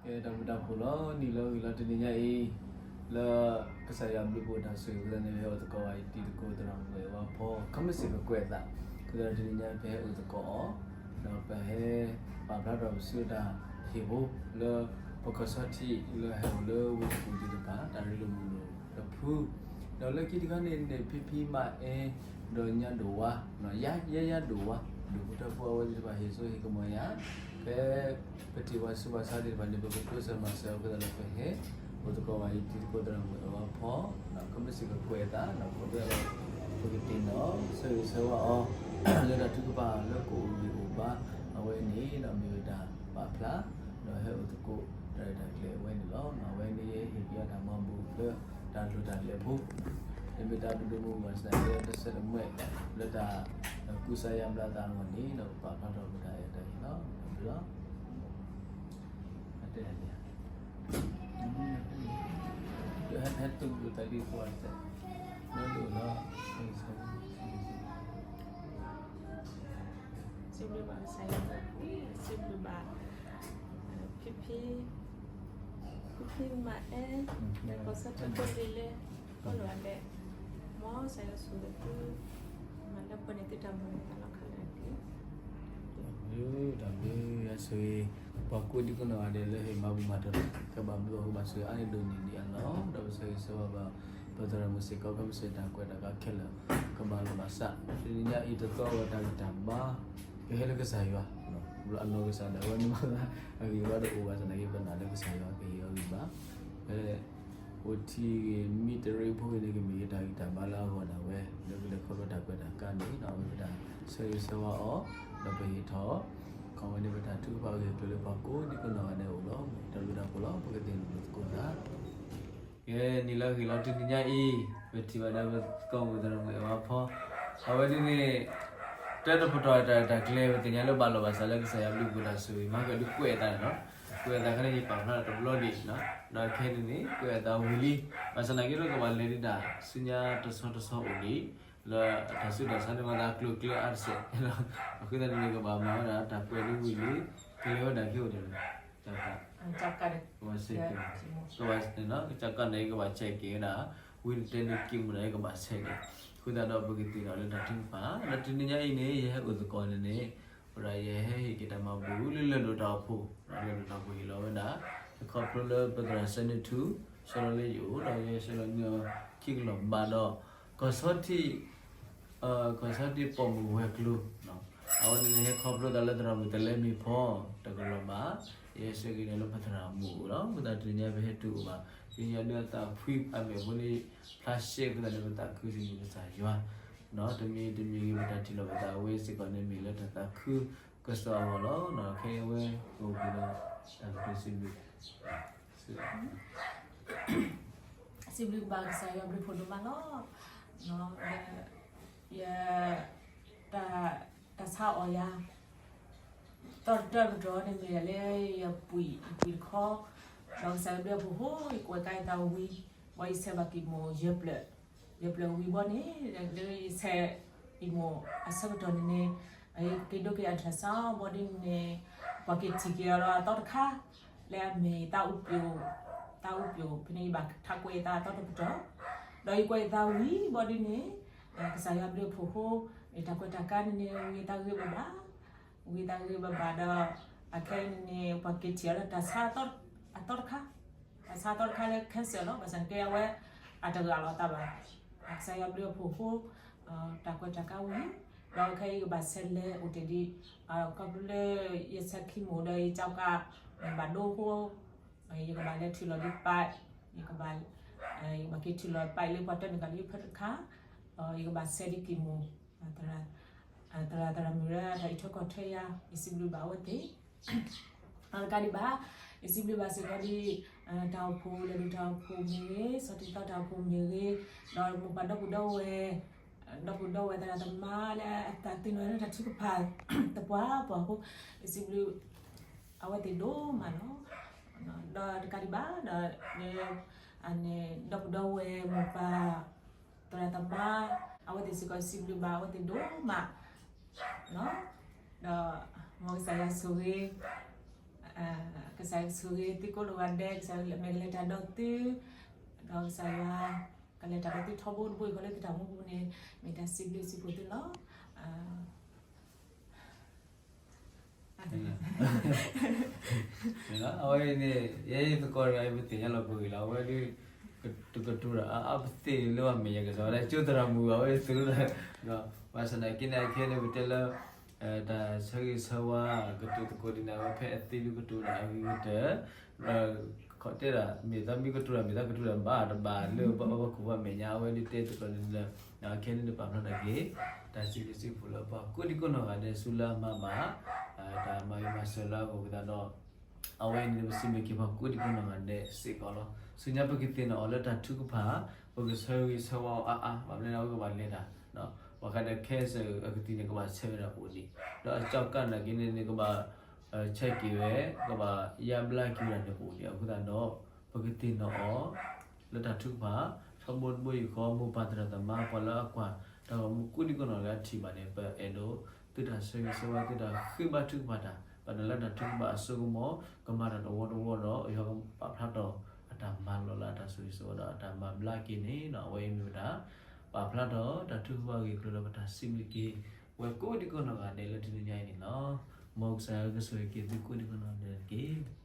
ကဲ တၢ်ဘျုးတၢ်ဖှိၣ်လီၤ. နံၤလၢအဂ့ၤလီၤ တနံၤညါအံၤ လၢကစၢ်ယွၤဘျုးဖှိၣ်တၢ်ဆိၣ်ဂ့ၤအဃိသတးန့ၣ် ပဟဲအိၣ်သကိးဝဲအံၤ တံၤသကိးသရၣ်မုၣ်အဝၤဖီ ခီမ့ၢ်စ့ၢ်ကကွဲးအသး အဃိသတးတနံၤညါအံၤ ပဟဲအိၣ်သကိးအီၤ ဒီးပဟဲပာ်ဖျါထီၣ်ပစုတၢ်ဟ့ၣ်ဖိ လၢပကီၢ်ဆီထံး လၢဟဲအိၣ်လၢဝ့ၢ်တကူၣ်သ့ၣ်တဖၣ် တၢ်ရ့လိာ်မုာ်လိာ်တဖု ဒီးလၢခံတခါန့ၣ်န့ၣ် ဖံဖံမၤအဲ ဒီးညါဒိၣ်ဝါ ယါယါဒိၣ်ဝါ ဒိၣ်ဖိထၢဖိအဝဲသ့ၣ်တဖၣ် ဟ့ၣ်စိဟ့ၣ်ကမီၤယၤ ဖဲ ပထံၣ်ပှၤဆူးပှၤဆါသ့ၣ်တဖၣ်န့ၣ် ပကတိစၢၤမၤစၢၤအဃိသတးဒီး ပဟဲအိၣ်သကိးဝဲအံၤ တံၤသကိးသရၣ်မုၣ်အဝၤဖီ ခီမ့ၢ်စ့ၢ်ကကွဲးအသး ဒီးခီဖျိလၢ ပကသ့ၣ်နီၣ် ဆၢဂ့ၤဆၢဝါအီၤ လၢတၢ်ထုကဖၣ်လၢကအိၣ်ဂံၢ်အိၣ်ဘါ အဝဲန့ၣ်ဒီးမ့ၢ်ဝဲတၢ်ပာ်ဖျါ ဒီးဟဲအိၣ်သကိးတၢ်ရဲၣ်တၢ်ကျဲၤအဝဲန့ၣ်လီၤ. အဝဲန့ၣ်ယဟ့ၣ်က့ၤအီၤတၢ်မၤဘူၣ်လၢတၢ်တိာ်တၢ်လဲၤဖိ တမ့ၢ်တၢ်ပဒိၣ်မုၢ်ဘၣ်ဆၣ်သနာ်က့ တဆဲးတမှဲးလၢတၢ်ကူစါယါဘျါသးအဂီၢ်န့ၣ် ဒီးပပာ်ဖျါထီၣ်ပတၢ်အဲၣ်တၢ်ဟ့ၣ်လီၤ. တၢ်ဘျုးလီၤ. ဟဲတူၢ်ဘၣ်တၢ်ဒ်သိး လၢလိၣ်လီၤ စံးဘျုးဘၣ်ကစၢ်ယွၤ, စံးဘျုးဘၣ် ဖံဖံ, ဖံဖံမၤအဲၣ်, ကီၢ်စၢဖၢၣ်ဒ်လဲၣ်, ကီၢ်လီၤဒဲး, မ်ကစၢ်ယွၤဆိၣ်ဂ့ၤသု, မၤလၢပှဲၤန့ၣ်သုတၢ်မူန့ၣ် တၢ်လီၢ်ခါလၢာ်တက့ၢ်. တၢ်ဘျုး တၢ်ဘျုး ယွၤဆိၣ်ဂ့ၤ ပှၤကိးဒံကိးနီၢ်ဂၤဒဲးလၢဟ့ၣ်မၤဘူၣ်မၤတီၢ် ကဘၣ်ဘျုးအီၤ ကဘၣ်ဆိၣ်ဂ့ၤအါန့ၢ်ဒိၣ်န့ၢ်ဒံးအလီၢ် ဒီးပဆၢဂ့ၤဆၢဝါဘၣ် ပသရၣ်မုၣ်စ့ၢ်ကီး ခီမ့ၢ်စ့ၢ်တၢ်ကွဲးတၢ်ကါခဲလၢာ် ကဘၣ်လီၤဘၣ်စး တနံၤညါအံၤတသီဝဲတၢ်ဂံၢ်တၢ်ဘါ ကဟဲလၢကစၢ်ယွၤ ဘျီအနီၢ်ကစၢ်ဒၣ်ဝဲန့ၣ်မ့ၢ် အဂံၢ်အဘါတအိၣ်ဘၣ်ဆၣ်သနာ်က့ ပနာ်လၢကစၢ်ယွၤကဟ့ၣ်အီၤဂံၢ်ဘါ ဖဲ အိၣ်ထံဂ့ၤ မံတရံးဖိဂ့ၤန့ၣ် ကမ့ၢ်ယတၢ်ဂံၢ်တၢ်ဘါလၢအဂီၢ်ဒၣ်ဝဲ လၢပလဲၤခီဖျိတၢ်ကွဲးတၢ်ကါန့ၣ် ဒီးအဝဲပတၢ်ဆၢဂ့ၤဆၢဝါအီၤ ဒီးပဟ့ၣ်ထီၣ် ခီဝဲန့ၣ်ပတၢ်ထုကဖၣ်အဂ့ၢ်အကျိၤလၢပှၤကိးဒံကိးနီၢ်ဂၤဒဲးအအိၣ်လီၤ. တၢ်ဘျုးတၢ်ဖှိၣ်လီၤ ပကသ့ၣ်နီၣ်လီၤသကိးသး ကဲ နံၤလၢအဂ့ၤလီၤ တနံၤညါအံၤ ပထံၣ်ဘၣ်ဒီးပသကိးမုၣ်သရၣ်မုၣ်အဝၤဖီ အဝဲဒ်န့ၣ် တၢ်တပတီၢ်တၢ်ရဲၣ်တၢ်ကျဲၤ ပသ့ၣ်ညါလၢဘၣ်လီၤဘၣ်စးလၢကစၢ်ယွၤဘျုးဖှိၣ်တၢ်ဆိၣ်ဂ့ၤ မၤကဒုးကွဲးအသးန့ၣ်လီၤ. ကွဲးအသးခဲန့ၣ် ယပာ်ဖျါထီၣ်တဘျီဒံး ဒီးခဲန့ၣ်န့ၣ် ကွဲးအသးဝံၤလံ ဘၣ်ဆၣ်သနာ်က့ဒီး ကဘၣ်လဲၤဒံးတၢ်ဆူညါတဆီတဆီအိၣ်ဒံး လၢတၢ်ဆူးတၢ်ဆါန့ၣ် မၤသးကျိၤကျဲအါတစဲး အဃိသတးန့ၣ် ကဘၣ်မၤဝဲဒၣ်တၢ်ကွဲးဒ်ဝံၤလံ ကလဲၤဝဲဒၣ်က့ၤအိၣ်ဒံး ကဘၣ်ဆဲးက့ၤ ကဘၣ်ဆဲးက့ၤ ကစၢ်ကီၢ်န့ၣ် ကဘၣ်ဆဲးက့ၤဝဲဒၣ် ဝံၤတတဲဒုးက့ၤမုၢ်ဒီး ကဘၣ်ဆဲးက့ၤ အဃိသတးဒီး ပကသ့ၣ်နီၣ်လၢတၢ်ထုကဖၣ် ဒီးတနံၤညါအံၤန့ၣ် ယဟဲအိၣ်သကိးန့ၣ်န့ၣ် ဝဲဒၣ်ယဟဲဟ့ၣ်က့ၤတၢ်မၤဘူၣ်လၢလၢၢ်ဒိၣ်တၢ်အိၣ်ဖှိၣ် လၢလၢၢ်ဒိၣ်တၢ်အိၣ်ဖှိၣ်ဟ့ၣ်လီၤဝဲဒၣ် ခီဖျိလၢပသရၣ်စဲနထူ ဆှၢလီၤလၢယအိၣ် ဒီးယဟဲဆှၢလီၤနုာ်အီၤခံကလီၤဘၣ်ဒီး ကီၢ်ဆီထံး ကီၢ်ဆီထံးပိာ်မုၣ်ဝဲၤကျိၤ အဝဲန့ၣ်န့ၣ် ဟဲခီဖျိသးလၢသရၣ်မုၣ်တလဲမ့ၢ်ဖီ တကလီၤဘၣ် ယဟဲဆှၢက့ၤန့ၣ်လၢပသရၣ်မုၣ်အအိၣ်လီၤ. အဃိသတးတနံၤညါပဟဲတုၤအိၣ်ဘၣ် ပညါဒုးအသးဖှံအမဲာ်ဖိန့ၣ် ဖျါရှဲအဃိသတးန့ၣ် ပသးခုစံးဘျုးကစၢ်ယွၤ ဒီးတမံၤတမံၤဂ့ၤ ပတၢ်ထံၣ်လိာ်ပသးဝဲစ့ၢ်ကီးန့ၣ်မ့ၢ်လၢတၢ်သးခုကစီၣ်အဂီၢ်လီၤ. ခဲအံၤအဝဲကအိၣ်ဘှံးဒီး တၢ်ကတိၤစံးဘျုး စံးဘျုးကဘၣ်ကစၢ်ယွၤဘျုးဖှိၣ်ဒိၣ်မးလီၤ. ယ တၢ် တၢ်ဆါအီၣ်ယၤ သီတတၢတပတီၢ်န့ၣ်မ့ၢ်ဒၣ်လၢယပှံၤ ယပှံၤတခီ ဒီးကစၢ်ယွၤဘျုးဖှိၣ်အဃိ ယကွဲးကါယသးဝံၤ ဘၣ်ယဆဲးဘၣ်ကံၢ်မိၢ်ယဲၢ်ဖျၢၣ် ယဲၢ်ဖျၢၣ်ဝံၤဘီန့ၣ် လၢယဆဲးကံၢ်မိၢ်အဆၢကတီၢ်န့ၣ်န့ၣ် က့ၤဒိက့ၤအတၢ်ဆါဘီဒ်န့ၣ် ပှၤက့ၤထံၣ်က့ၤအီၤဒီးအသီတခါ လၢအမ့ၢ်တၢ်အူပျိၣ် တၢ်အူပျိၣ် ဖဲန့ၣ်ယဘၣ်ထးကွဲးယသးအသီတပတီၢ် ဒီးယကွဲးယသးဝံၤဘီဒ်န့ၣ် ကစၢ်ယွၤဘျုးဖှိၣ်အဃိ တၢ်ကွဲးတၢ်ကါန့ၣ်န့ၣ် ဝံသးဂ့ၤဘၣ်ဘၣ် ဝံသးဂ့ၤဘၣ်ဘၣ်ဒီး အခဲအံၤန့ၣ်န့ၣ် ပှၤက့ၤထံၣ်အီၤလၢတၢ်ဆါအသီတခါ တၢ်ဆါအသီတခါလၢ cancer လီၤ. ဘၣ်ဆၣ်က့အဝဲ အတဂၤလီၤတၢ်ဘၣ်. ကစၢ်ယွၤဘျုးအဖှိၣ်အဃိ တၢ်ကွဲးတၢ်ကါဝံၤ ဒီးခဲအံၤယကဘၣ်ဆဲးလဲၤအိၣ်တ့ၢ်ဒံး ခီဖျိလၢယဆဲးကံၢ်မိၢ်ဒီးယကၠီကး ဘၣ်ဒိအဃိ ယကဘၣ်လဲၤထံၣ်လီၤဒံးပာ် ယကဘၣ် ယကဘၣ်က့ၤထံၣ်လီၤပာ်လၢပှၤတၢ်နုာ်ကၤလၢယဖၢတခါ ယကဘၣ်ဆဲးဒံးကံၢ်မိၢ် သရၣ် သရၣ်မုၣ်လၢတၢ်အံးထွဲကွၢ်ထွဲယၤ ယစံးဘျုးဘၣ်အဝဲသ့ၣ် တကးဒံးဘၣ် ယစံးဘျုးဘၣ်စ့ၢ်ကီးဒ် တၢ်အိၣ်ဖှိၣ်လဲၤဒိၣ်တၢ်အိၣ်ဖှိၣ်မ့ၢ်ဂ့ၤ ဆီၣ်တံၢ်သီတၢ်အိၣ်ဖှိၣ်မ့ၢ်ဂ့ၤ ဒီးမိၢ်ပၢ်ဒီပုၢ်ဒီဝဲၢ် ဒီပုၢ်ဒီဝဲၢ်သရၣ်သမါလၢအသးသ့ၣ်နီၣ်လၢတၢ်ထုကဖၣ် သပှၢ်ပှၢ်အဃိ ယစံးဘျုး အဝဲသ့ၣ်ဒိၣ်မးလီၤ. ဒီးတကးဒံးဘၣ်ဒီး လၢ အန့ၣ် ဒီပုၢ်ဒီဝဲၢ်မိၢ်ပၢ် သရၣ်သမါ အဝဲသ့ၣ်စ့ၢ်ကီးစံးဘျုးဘၣ်အဝဲသ့ၣ်ဒိၣ်မး ဒီး မ်ကစၢ်ယွၤဆိၣ်ဂ့ၤ ကစၢ်ယွၤကဆိၣ်ဂ့ၤသုကိးနီၢ်ဂၤဒဲး, ကစၢ်ယွၤမ့ၢ်ကလဲၤတၢ်ဒီးသု, ဒီးကစၢ်ယွၤ ကလဲၤတၢ်ဒီးသုထီဘိတဘိယူၢ်ဃီလၢသုတၢ်မူပူၤန့ၣ် မ့ၢ်တၢ်စံးဘျုးစံးဖှိၣ်သုလီၤ. အဝဲန့ၣ် ယဲယသကိးတဂၤအံၤ ပသ့ၣ်ညါလီၤပဂ့ၢ်လီၤ. အဝဲဒုး တကတိၤတၢ်အါအါ ပသ့ၣ်လၢပှၤမဲာ်ညါကစၢ်ဝဲဒၣ် ကၠိသရၣ်မုၣ် အဝဲသုးလီၤ. ဘၣ်ဆၣ်သနာ်က့န့ၣ် ခဲအံၤန့ၣ် ပတဲလၢ တၢ်ဆၢဂ့ၤဆၢဝါ ကတိၤသကိးဒ်န့ၣ် အဝဲဖဲအသ့ဒုးကတိၤတၢ်အဂ့ၤကတၢၢ် တဲဒၣ် မ့ၢ်သးမ့ၢ်ကတိၤတၢ် မ့ၢ်သးကတိၤတၢ်ဘၣ်တဘၣ်လၢပှၤဘၣ်ခိၣ်ဘၣ်မဲာ်ညါ အဝဲဒုးတဲသကိးဒ်န့ၣ်လၢ ခဲအံၤန့ၣ် ပာ်ဖျါထီၣ်က့ၤ တၢ်စံးဘျုးစံးဖှိၣ်လၢပှၤကိးဒံကိးနီၢ်ဂၤဒဲး ဆူလၢအမၤဘၣ် တၢ်မၤဂ့ၤမၤစၢၤလၢအဂီၢ်ဝံသးဒီး အဝဲအံၤန့ၣ် ပစံးဘျုးက့ၤပှၤကိးဒံကိးနီၢ်ဂၤဒဲးစ့ၢ်ကီးလီၤ. ဆူညါပကသ့ၣ်နီၣ်အီၤလၢတၢ်ထုကဖၣ် ပကဆၢဂ့ၤဆၢဝါအီၤအါအါ ဘၣ်မနုၤလဲၣ် အဝဲကဘၣ်လဲၤတၢ် ပှၤဃးဒီးခဲစၢၣ်အကသံၣ်န့ၣ် ကဘၣ်ဆဲးဝဲဒၣ်အိၣ်ဒံး ဒီးအကၠီကၣ်နာ်က့န့ၣ် နကဘၣ်ဆဲးက့ၤဝဲ ကဘၣ်ယါဘျါက့ၤဝဲဒၣ်န့ၣ်အိၣ်ဒံး အဃိသတးဒီး ပကသ့ၣ်နီၣ်အီၤ လၢတၢ်ထုကဖၣ် ထီဘိတဘိယူၢ်ဃီ မိၢ်ပၢ်သရၣ်သမါ ပှၤလၢအကွၢ် တၢ်ဂီၤမူကိးဒံကိးနီၢ်ဂၤဒဲးအထံၣ်ဘၣ်န့ၣ် ပအဲၣ်ဒိး သုတၢ်ဆၢဂ့ၤဆၢဝါ သုတၢ်ဃ့ဘါထုကဖၣ်တၢ် ဘၣ်တၢ်လၢတၢ်ထုကဖၣ်အစိကမီၤ ကမၤတၢ်တဝီတဝီဒီး ယွၤကပာ်ဖျါထီၣ်အတၢ်မၤလီၤလၢအတၢ်ဆိၣ်ဂ့ၤဆိၣ်ဝါဒီးအတၢ်မၤဘျါက့ၤန့ၣ် အဝဲအံၤမ့ၢ်ဝဲဒၣ် ပာ်ဖျါထီၣ်တၢ်ထုကဖၣ်အဂ့ၢ်အကျိၤလၢပတၢ်စံးဘျုးက့ၤ ဝဲကိးဒံကိးနီၢ်ဂၤဒဲးလၢတနံၤညါအံၤန့ၣ်လီၤ. မ်ကစၢ်ယွၤကဆိၣ်ဂ့ၤက့ၤသုကိးဒံကိးနီၢ်ဂၤဒဲးတက့ၢ်.